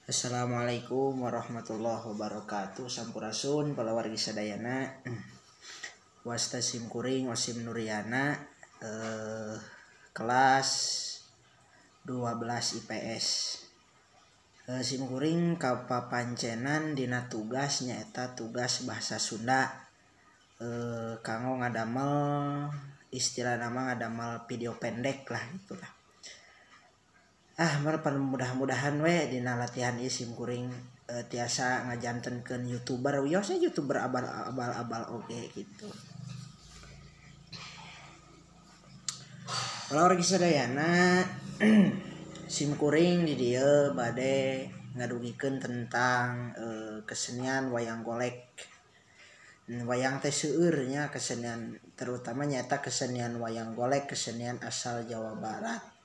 Assalamualaikum warahmatullahi wabarakatuh. Sampurasun palawargi sadayana. Wasta sim kuring Wasim Nuriana, kelas 12 IPS. Sim kuring kapapancenan dina tugas nyaeta tugas bahasa Sunda. Kanggo ngadamel istilah nama ngadamel video pendek lah gitulah. Mudah-mudahan we dina latihan ieu sim kuring tiasa ngajantenkeun YouTuber, wiosna YouTuber abal-abal oge gitu. Palawargi sadayana sim kuring di dieu bade ngadugikeun tentang kesenian wayang golek. Wayang teh seueur nya kesenian, terutama nyaeta kesenian wayang golek, kesenian asal Jawa Barat.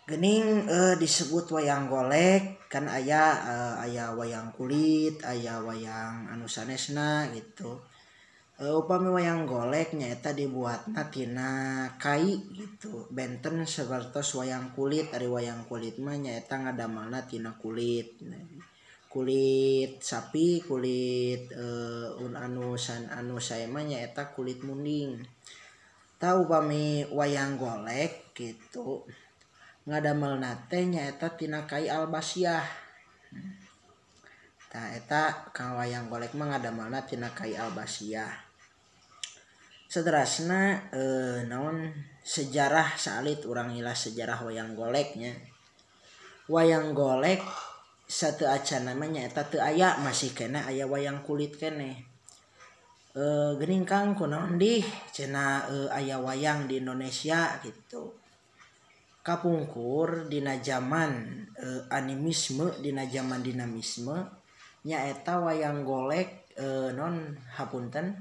Gening disebut wayang golek kan aya aya wayang kulit, aya wayang anu sanesna gitu. Upami wayang golek nyaeta dibuatna tina kai gitu. Benten sapertos wayang kulit, ari wayang kulit mah nyaeta ngadamelna tina kulit. Kulit sapi, kulit anu san anu sae mah nyaeta kulit munding. Tah upami wayang golek gitu ngadamelna teh nyaeta tina kai albasiah. Tah eta ka wayang golek mah ngadamelna tina kai albasiah. Saterasna naon sejarah saalit urang ngilas sejarah wayang goleknya. Wayang golek sateu acan mah nyaeta teu aya, masih keneh aya wayang kulit keneh. Geuning Kang kunaon dih cenah aya wayang di Indonesia gitu. Kapungkur dina zaman animisme, dina zaman dinamisme nyaeta wayang golek non hapunten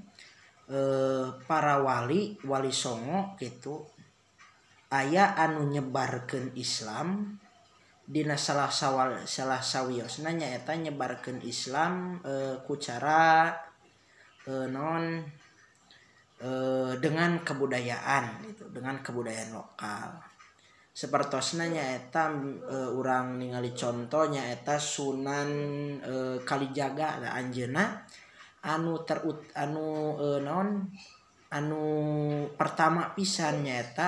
para wali, wali songo gitu aya anu nyebarkeun Islam dina salah sawiosna nyaeta nyebarkeun Islam ku cara non dengan kebudayaan gitu, dengan kebudayaan lokal. Sapertosna nyaeta urang ningali conto nyaeta Sunan Kalijaga da anjeunna anu anu anu pertama pisan nyaeta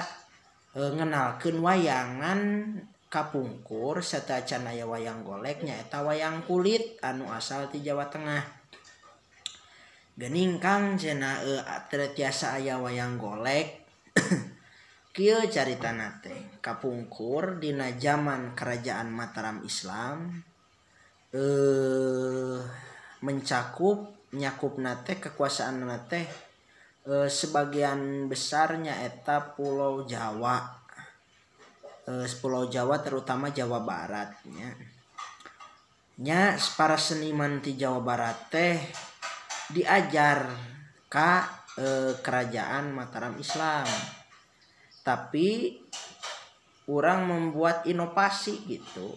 ngenalkeun wayangan kapungkur sateuacan aya wayang golek nyaeta wayang kulit anu asal ti Jawa Tengah. Geuning Kang cenah teu tiasa aya wayang golek. Kieu caritana teh kapungkur dina zaman Kerajaan Mataram Islam mencakup nyakupna teh kekuasaanna teh sebagian besar nyaeta Pulau Jawa. Pulau Jawa terutama Jawa Barat nya. Nya para seniman ti Jawa Barat teh diajar ka Kerajaan Mataram Islam. Tapi orang membuat inovasi gitu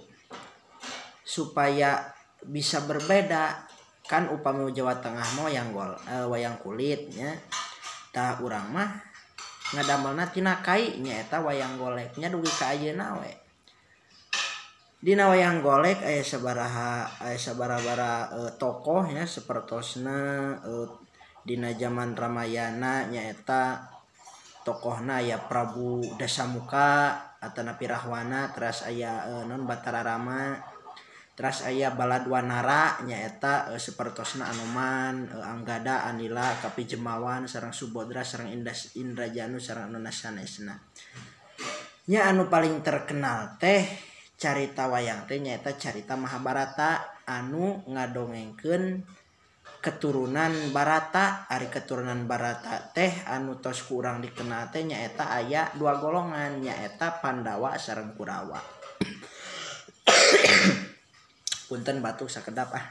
supaya bisa berbeda. Kan upami Jawa Tengah mah wayang kulit nya, tah urang mah ngadamelna tina kai nyaeta wayang goleknya dugi ka ayeuna we. Dina wayang golek aya sabaraha aya sabaraha tokoh nya, sapertosna dina zaman Ramayana nyaeta tokohna aya Prabu Dasamuka atanapi Rahwana, teras aya non Batara Rama, teras aya Baladwanara nyaeta sapertosna Anoman, Anggada, Anila, Kapi Jemawan sareng Subodra sareng Indrajanu sareng anu sanesna. Nya anu paling terkenal teh carita wayang teh nyaeta carita Mahabharata anu ngadongengkeun keturunan Barata. Ari keturunan Barata teh anu tos kurang dikenal teh nyaeta aya dua golongan, nyaeta Pandawa sareng Kurawa. Punten batuk sakedap ah.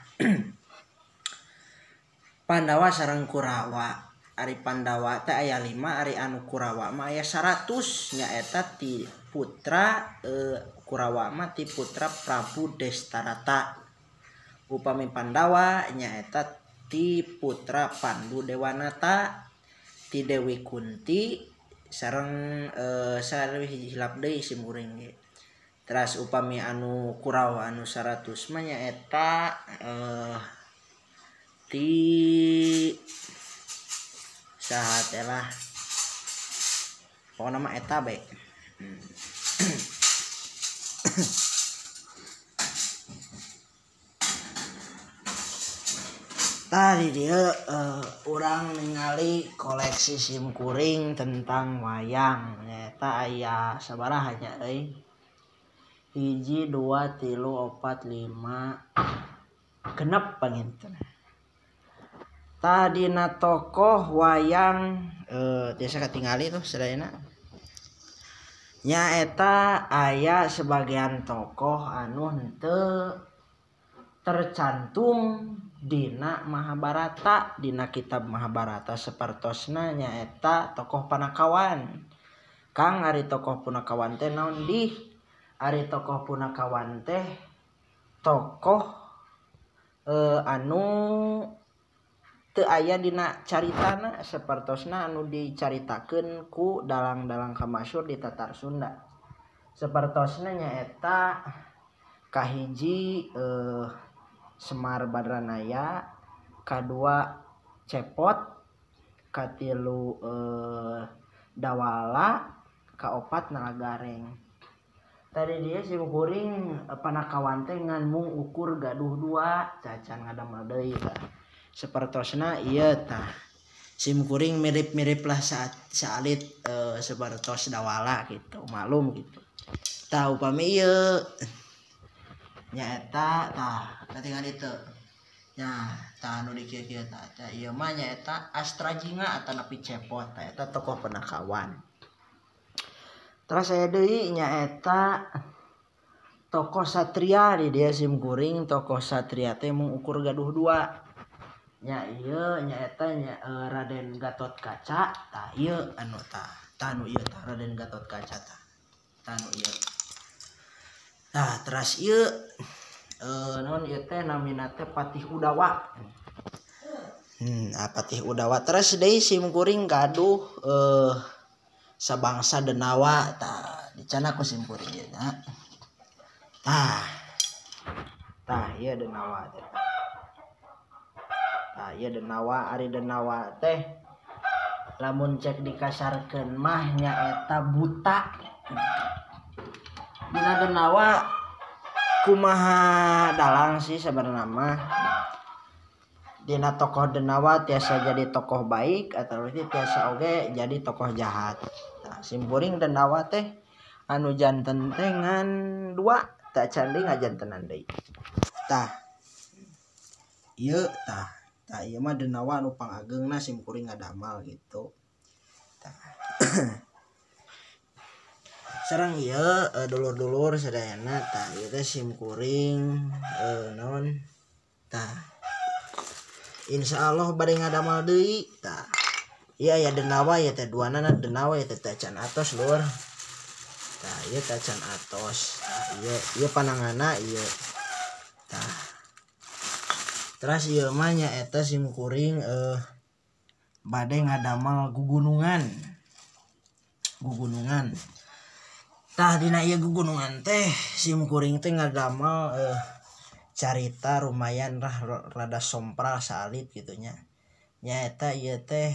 Pandawa sareng Kurawa. Ari Pandawa teh aya 5, ari anu Kurawa mah aya 100, nyaeta ti putra Kurawa mah ti putra Prabu Destarata. Upami Pandawa nyaeta ti putra Pandu Dewanata, ti Dewi Kunti sareng sareng hilap deui sim kuring ge. Teras upami anu Kurawa anu 100 mah nyaeta ti saha teh lah pokona mah eta bae. Tadi dia urang ningali koleksi simkuring tentang wayang nyaeta aya sabaraha nya euy 1 2 3 4 5 genep panginten. Tadina tokoh wayang tiasa katingali tuh sadayana nyaeta aya sebagian tokoh anu henteu tercantum dina Mahabharata, dina kitab Mahabharata sapertosna nyaeta tokoh Panakawan. Kang ari tokoh Punakawan teh naon dih? Ari tokoh Punakawan teh tokoh anu teu aya dina caritana sapertosna anu dicaritakeun ku dalang-dalang kamasyhur di Tatar Sunda. Sapertosna nyaeta kahiji Semar Badranaya, kadua Cepot, katilu Dawala, kaopat Nalagareng. Tadi dia simkuring Panakawan teh ngan mung ukur gaduh dua cacan ngadamel deui tah. Sapertosna ieu tah simkuring mirip-mirip lah saat saalit sapertos Dawala gitu, maklum gitu. Tah upami ieu nyaeta tah katingal itu nya tah anu di kieu-kieu tah tah ieu mah nyaeta Astrajinga atanapi Cepot tah eta tokoh Panakawan. Terus aya deui nyaeta tokoh Satria di dieu simkuring tokoh Satria teh mung ukur gaduh dua nya ieu nyaeta nya Raden Gatotkaca tah ieu anu tah tah anu ieu tah Raden Gatotkaca tah tah anu ieu. Tah teras ieu naon ieu teh namina teh Patih Udawa. Patih Udawa terus deui simkuring gaduh sabangsa Denawa tah dicana ku simkuring ieu nya. Tah. Tah ieu Denawa teh. Tah ieu Denawa, ari Denawa teh lamun cek dikasarkeun mah nyaeta buta. Dina Denawa kumaha dalang sih sebenarnya mah. Dina tokoh Denawa tiasa jadi tokoh baik atau tiasa oge jadi tokoh jahat. Nah, simkuring Denawa teh anu janten teh ngan dua tak candi ngajantenan deui. Tah ieu tah tah ieu mah Denawa anu pangageungna simkuring ngadamal gitu. Tah. Sareng ieu dulur-dulur sadayana tah ieu teh simkuring naon tah insyaallah bade ngadamal deui tah ieu aya Denawa ieu teh duanana Denawa ieu teh tacan atos lur. Tah ieu tacan atos tah ieu ieu panangana ieu tah. Teras ieu mah nyaeta simkuring bade ngadamal gugunungan. Gugunungan. Tah dina ieu gugunungan teh simkuring teh ngadamal carita lumayan lah rada sompral saalit gitu nya. Nyaeta ieu teh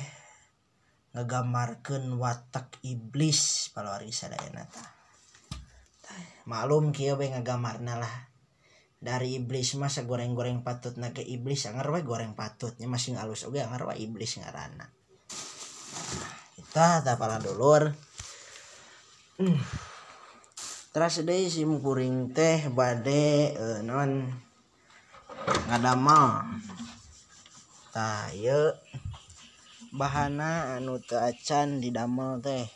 ngagambarkeun watak iblis palawargi sadayana tah. Maklum kieu we ngagambarna lah. Dari iblis mah sagoreng-goreng patutna ke iblis anger we goreng patutnya masing alus oge anger we iblis ngaranna. Kita tah para dulur. Teras deui simkuring teh bade naon ngadamal. Tah ieu bahana anu teu acan didamel teh.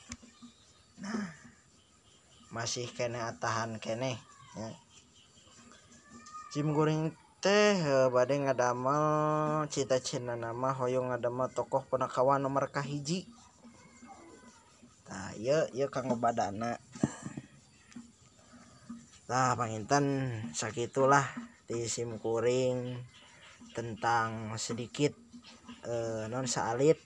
Nah, masih keneh atahan keneh nya. Simkuring teh bade ngadamal cita-citana mah hoyong ngadamal tokoh Panakawan nomor kahiji. Tah ieu ieu kanggo badana. Tah panginten sakitulah ti simkuring tentang sedikit non saalit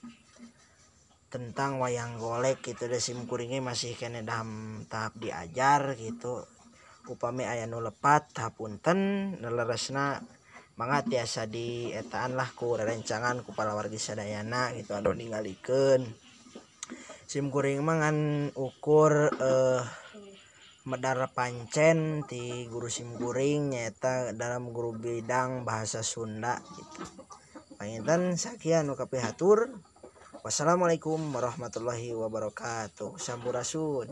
tentang wayang golek gitu deh. Simkuringnya masih kene dalam tahap diajar gitu. Upami aya nu lepat hapunten, leresna mangga tiasa di etaan lah ku rerencangan ku palawargi sadayana gitu anu ningalikeun. Sim kuring mah ngan ukur medar pancen ti guru sim kuring nyaeta dalam guru bidang bahasa Sunda gitu. Panginten sakian nu kapihatur. Wassalamualaikum warahmatullahi wabarakatuh. Sampurasun.